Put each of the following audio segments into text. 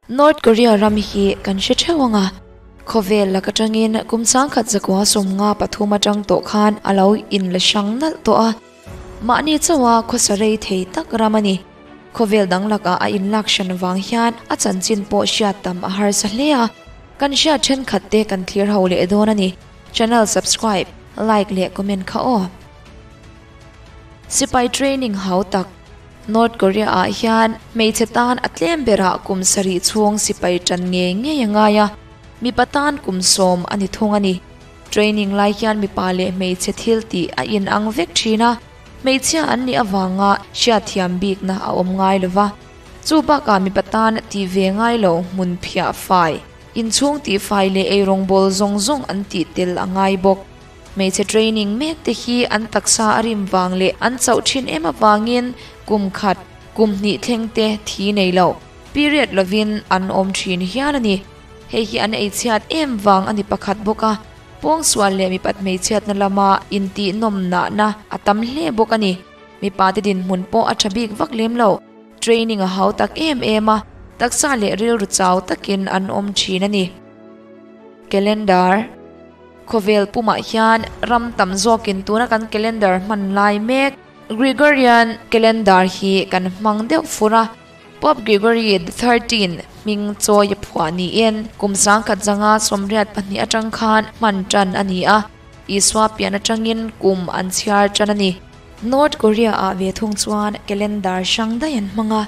North Korea ram hi kan hre theuh ang a, khawvel lak atangin kum 1953 atang tawh khan a lo inla hrang nalh tawh a, mahni chauha khawsa rei thei tak ram a ni. Khawvel dang lakah a inlak hran vang hian a chanchin pawh hriat tam a harsa hle a, kan hriat thenkhat te kan thlir ho leh dawn a ni. Channel subscribe, like leh comment kha aw. Sipai training hau tak. North Korea ah hian hmeichhe tan a tlem berah kum sarih chhung sipai tan ngei ngei a ngai a, mipa tan kum sawm a ni thung a ni. Training lai hian mipa leh hmeichhe thil tih a in ang vek thin a, hmeichhia an nih avanga hriatthiam bikna a awm ngai lo va. Chu bakah mipa tan tih ve ngai lo hmun phiah fai, inchhung tih fai leh eirawngbawl zawng zawng an tih tel a ngai bawk. Hmeichhe training mek te hi an taksa a rim vang leh an chauh thin em avangin kum khat, kum hnih thleng te thi nei lo, period lovin an awm thin hial a ni. Hei hi an eichhiat em vang a ni pakhat bawk a, pawngsual leh mipat hmeichhiatna lama intih nawm nahna a tam hle bawk a ni. Mipa te dinhmun pawh a tha bik vak lem lo, training a hau tak em em a, taksa leh rilru chau takin an awm thin a ni. Calendar. Khawvel pumah hian ram tam zawkin tuna kan calendar hman lai mek Gregorian calendar hi kan hmang deuh fur a, Pope Gregory the Thirteen hming chawi a phuah niin kum 1982 atang khan hman tan a ni a, Isua pian atangin kum an chhiar tan a ni. North Korea ah ve thung chuan calendar hrang daih an hmang a,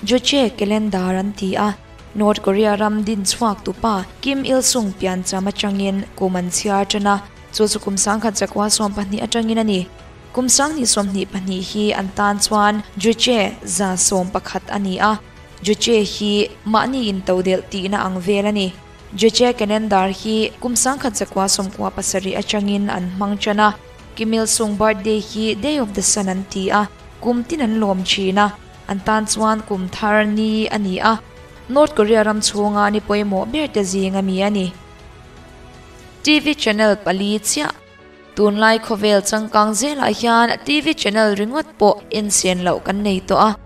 Juche calendar an ti a. North Korea ram din chhuak tupa Kim Il Sung piancham atangin kum an chhiar tan a, chu chu kum 1912 atangin a ni. Kum 2022 hi an tan chuan Juche 111 a ni a, Juche hi mahni in todelh tihna ang vel a ni. Juche calendar hi kum 1997 atangin an hmang tan a, Kim Il Sung birthday hi Day of the Sun an ti a, kum tin an lawm thin a, an tan chuan kum thar ni a ni a, North Korea ram chhunga ni pawimawh ber te zing a mi a ni. TV channel pali chiah. Tunlai khawvel changkang zelah hian TV channel ringawt pawh en sen loh kan nei tawh a,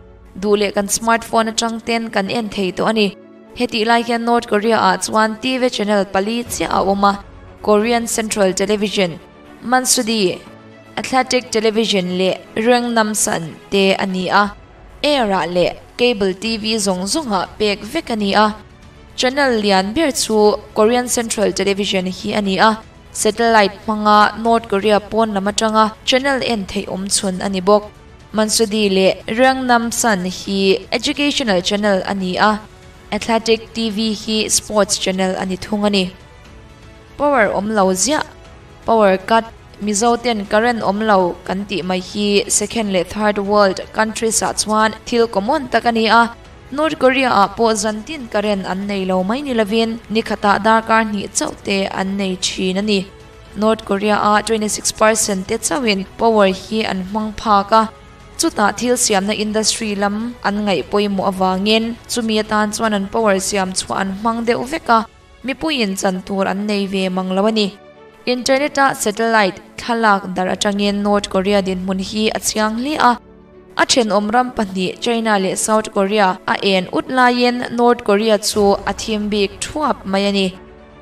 duh leh kan smartphone atang ten kan en thei tawh a ni. Hetih lai hian North Korea ah chuan TV channel pali chiah a awm a, Korean Central Television, Mansudi, Athletic Television leh Rengnamsan te a ni a. Air ah leh Cable TV zawng zawngah pek vek a ni a. Channel lian ber chu Korean Central Television hi a ni a, satellite hmanga North Korea pawn lam atanga channel en theih awm chhun a ni bawk. Mansudi leh Rengnamsan hi Educational channel a ni a, Athletic TV hi Sports channel a ni thung a ni. Power awm lo ziah, Power cut, Mizo ten current awm lo kan tih mai hi second leh third world countries ah chuan thil common tak a ni a, North Korea ah pawh zantin current an nei lo mai ni lovin ni khatah darkar hnih chauh te an nei thin a ni. North Korea ah 26% te chauhin power hi an hmang phak a, chutah thil siamna industry lam an ngaih pawimawh avangin chumi atan chuan an power siam chhuah an hmang deuh vek a, mipuiin chan tur an nei ve mang lo a ni. Internet a satellite thlalak dar atangin North Korea dinhmun hi a chiang hle a, a thenawm ram pahnih China leh South Korea a en ut laiin North Korea chu a thim bik thuap mai a ni.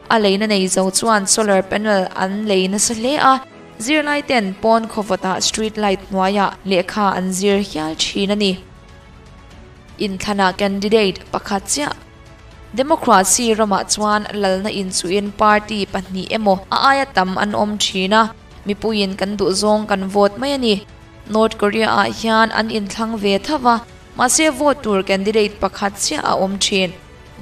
A leina nei zo chuan solar panel an lei nasa hle a, zirlai ten pawn khawvawtah street light hnuaiah lehkha an zir hial thin a ni. Inthlana candidate pakhat chiah. Democracy ramah chuan lalna inchuhin party pahnih emaw a aia tam an awm thin a, mipuiin kan duh zawng kan vote mai a ni. North Korea ah hian an inthlang ve tho va, mahse vote tur candidate pakhat chiah a awm thin.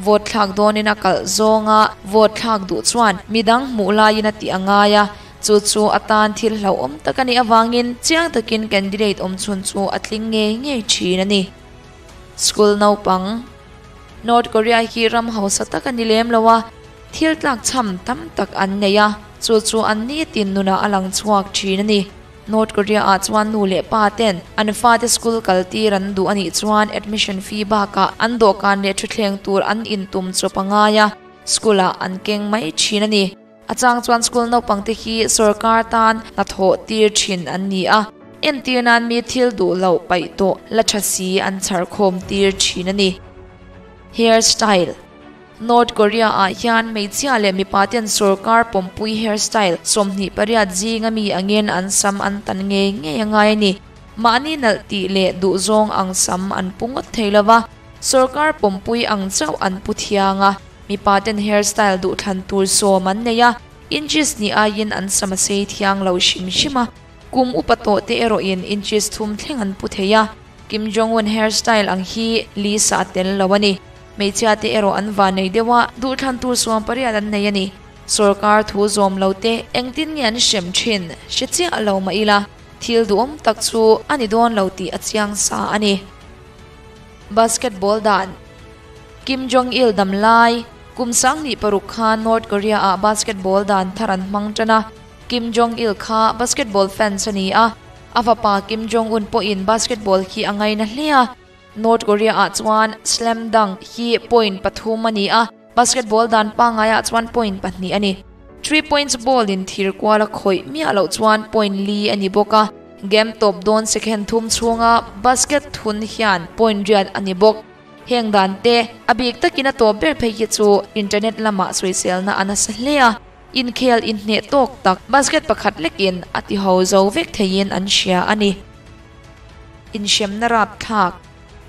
Vote thlak dawnin a kalh zawnga vote thlak duh chuan midang hmuh laiin a tih a ngai a, chu chu atan thil hlauhawm tak a nih avangin chiang takin candidate awm chhun chu a tling ngei ngei thin a ni. School naupang. North Korea hi ram hausa tak a ni lem lo a, thil tlak chham tam tak an nei a, chu chu an nitin nunah a lang chhuak thin a ni. North Korea ah chuan nu leh pa ten an fate school kal tir an duh a nih chuan admission fee bakah an dawhkan leh thutthleng tur an intum chawp a ngai a, school ah an keng mai thin a ni. A chang chuan school naupang te hi sorkar tan hnathawh tir thin an ni a, entir nan mi thil duh loh paih tawh la tha si an chhar khawm tir thin a ni. Hair style. North Korea ah hian hmeichhia leh mipa ten sorkar pawmpui hairstyle 28 zinga mi angin an sam an tan ngei ngei a ngai a ni. Mahni nalh tih leh duhzawng ang sam an pu ngawt thei lova, sorkar pawmpui ang chauh an pu thiang a. Mipa ten hairstyle duhthlan tur sawm an nei a, inches hnih aiin an sam a sei thiang lo hrim hrim a. Kum upa tawh te erawhin inches thum thleng an pu thei a, Kim Jong-un hairstyle ang hi Lisa a tel lo a ni. Hmeichhia te erawh an van nei deuh a, duhthlan tur 18 an nei a ni. Sorkar thu zawm lo te engtin nge an hrem thin hre chiah lo mah ila, thil duhawm tak chu a ni dawn lo tih a chiang sa a ni. Basketball dan Kim Jong-il dam lai, Kum 2006 khan North Korea ah basketball dan thar an hmang tan a. Kim Jong-il kha basketball fans a ni a, a fapa Kim Jong-un pawhin basketball hi a ngaina hle a. North Korea ah chuan slam dunk hi point pathum a ni a, basketball dan pangaiah chuan point pahnih a ni. Three points ball in thir kual a khawih miah loh chuan point li a ni bawk a, game tawp dawn second thum chhunga basket thun hian point riat a ni bawk. Heng dan te, a bik takin a tawp ber phei hi chu internet lamah sawiselna a nasa hle a. Inkhel inhneh tawk tak basket pakhat lekin a ti ho zo vek theiin an hria a ni. Inhremna rapthlak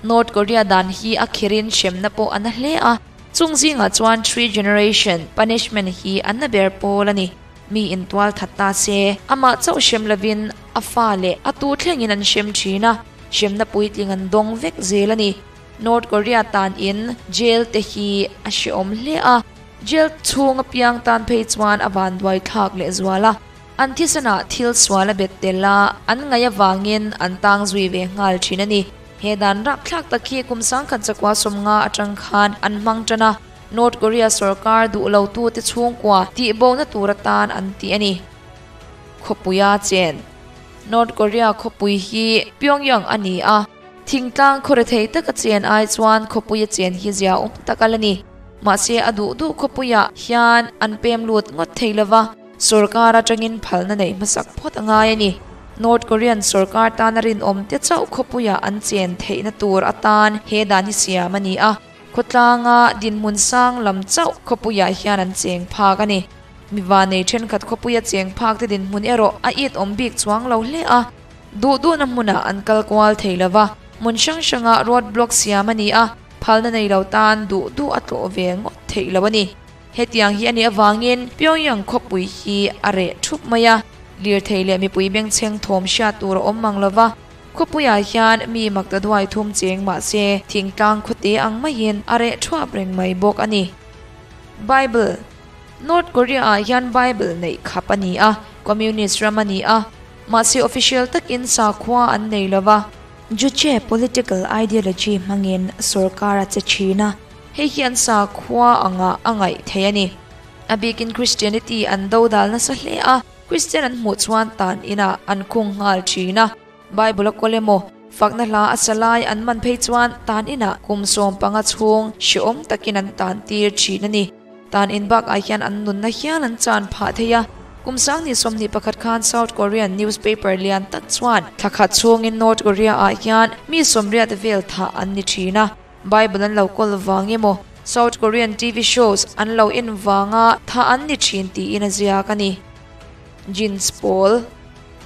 North Korea dan hi a khirin hremna pawh a na hle a, chung zingah chuan three generation punishment hi a na ber pawl a ni. Mi intual that ta se, amah chauh hrem lovin a fa leh a tu thlengin an hrem thin a, hremna puitling an dawng vek zel a ni. North Korea tan in jail te hi a hrehawm hle a. Jail chhung apiang tan phei chuan a vanduai thlak leh zual a, an thisenah thil sual a bet tel a, an ngaih avangin an tang zui ve nghal thin a ni. He dan rapthlak tak hi kum 1950 atang khan an hmang tan a, North Korea sorkar duh lo tute chhungkua tihbo na tur atan an ti a ni. Khawpuia chen North Korea khawpui hi Pyongyang a ni a, thingtlang khaw rethei taka chen ai chuan khawpuia chen hi zia awm tak a la ni. Mahse a duh duh khawpuiah hian an pem lut ngawt thei lova, sorkar atangin phalna neih hmasak phawt a ngai a ni. North Korean sorkar tana rinawm te chauh khawpuiah an chen theihna tur atan he dan hi siam a ni a, khawtlanga dinhmun sang lam chauh khawpuiah hian an cheng phak a ni. Miva nei thenkhat khawpuia cheng phak te dinhmun erawh a it awm bik chuang lo hle a, duh duhna hmunah an kal kual thei lova, hmun hrang hrangah road block siam a ni a, phalna nei lo tan duh duh a tlawh ve ngawt theih lo a ni. Hetiang hi a nih avangin Pyongyang khawpui hi a reh thup mai a, lirthei leh mipui bengchheng thawm hriat tur a awm mang lova, khawpuiah hian mi makta duai thum cheng mahse thingtlang khawte ang maiin a reh thuap reng mai bawk a ni. Bible North Korea ah hian Bible neih khap a ni a, Communist ram a ni a, mahse official takin sakhua an nei lova. Juche political ideology hmangin sorkar a che thin a, hei hi an sakhua anga a ngaih theih a ni. A bikin Christianity an do dal nasa hle a, Christian an hmuh chuan tan inah an khung nghal thin a. Bible a kawl emaw, fakna hla a sa lai an man phei chuan tan inah kum 15 chhung hrehawm takin an tan tir thin a ni. Tan in bakah hian an nunna hial an chan phah thei a. Kum 2021 khan South Korean newspaper lian tak chuan thlakhat chhungin North Korea ah hian mi 80 vel thah an ni thin a. Bible an lo kawl vang emaw, South Korean TV shows an lo en vanga thah an ni thin tiin a ziak a ni. Jeans pawl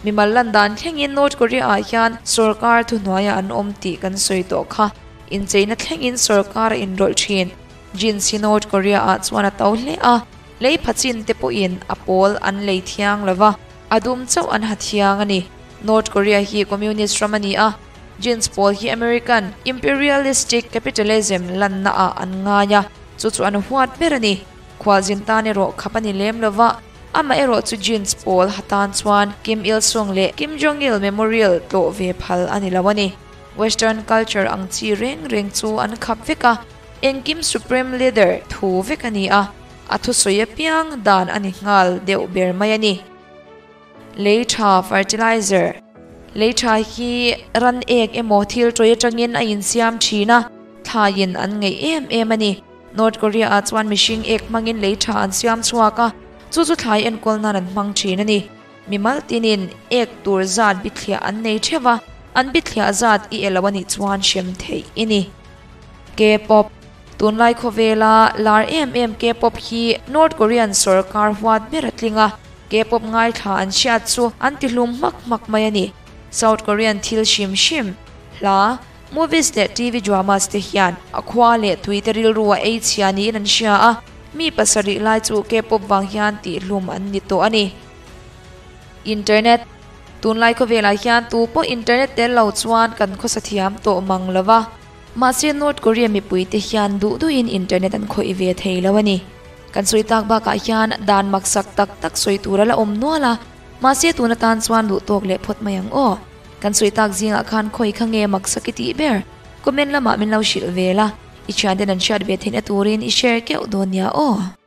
Mimal lan dan thlengin North Korea ah hian sorkar thuhnuaiah an awm tih kan sawi tawh kha. Incheina thlengin sorkar a inrawlh thin. Jeans hi North Korea ah chuan a to hle a, lei phachin te pawhin a pawl an lei thiang lova, a dum chauh an ha thiang a ni. North Korea hi communist ram a ni a, jeans pawl hi American imperialistic capitalism lanna ah an ngai a, chu chu an huat ber a ni. Khualzin tan erawh khap a ni lem lova, amah erawh chu jeans pawl ha tan chuan Kim Il Sung leh Kim Jong Il memorial tlawh ve phal a ni lo a ni. Western culture ang chi reng reng chu an khap vek a, engkim supreme leader thu vek a ni a, a thusawi apiang dan a ni nghal deuh ber mai a ni. Lei tha fertilizer Lei tha hi ran ek emaw thil tawih atangin a insiam thin a, thlaiin an ngeih em em a ni. North Korea ah chuan mihring ek hmangin lei tha an siam chhuak a, chu chu thlai enkawl nan an hmang thin a ni. Mimal tinin ek tur zat bithliah an nei theuh a, an bithliah zat i elo a nih chuan hrem theih i ni. K-pop. Tunlai khawvela lar em em K-pop hi North Korean sorkar huat ber a tling a, K-pop ngaithla an hriat chu an ti hlum hmak hmak mai a ni. South Korean thil hrim hrim, hla, movies leh TV dramas te hian a khua leh tui te rilru a ei chhia niin an hria a, mi pasarih lai chu K-pop vang hian tihhlum an ni tawh a ni. Internet, Tunlai khawvelah hian tu pawh internet tel lo chuan kan khawsa thiam tawh mang lo va, mahse North Korea mipuite hian duh duhin internet an khawih ve thei lo a ni. Kan sawi tak bakah hian dan maksak tak tak sawi tur a la awm nual a, mahse tun atan chuan duh tawk leh phawt mai ang aw. Kan sawi tak zingah khan khawi kha nge maksak i tih ber? Comment lamah min lo hrilh ve la, i thianten an hriat ve theihna turin i share keuh dawn nia aw.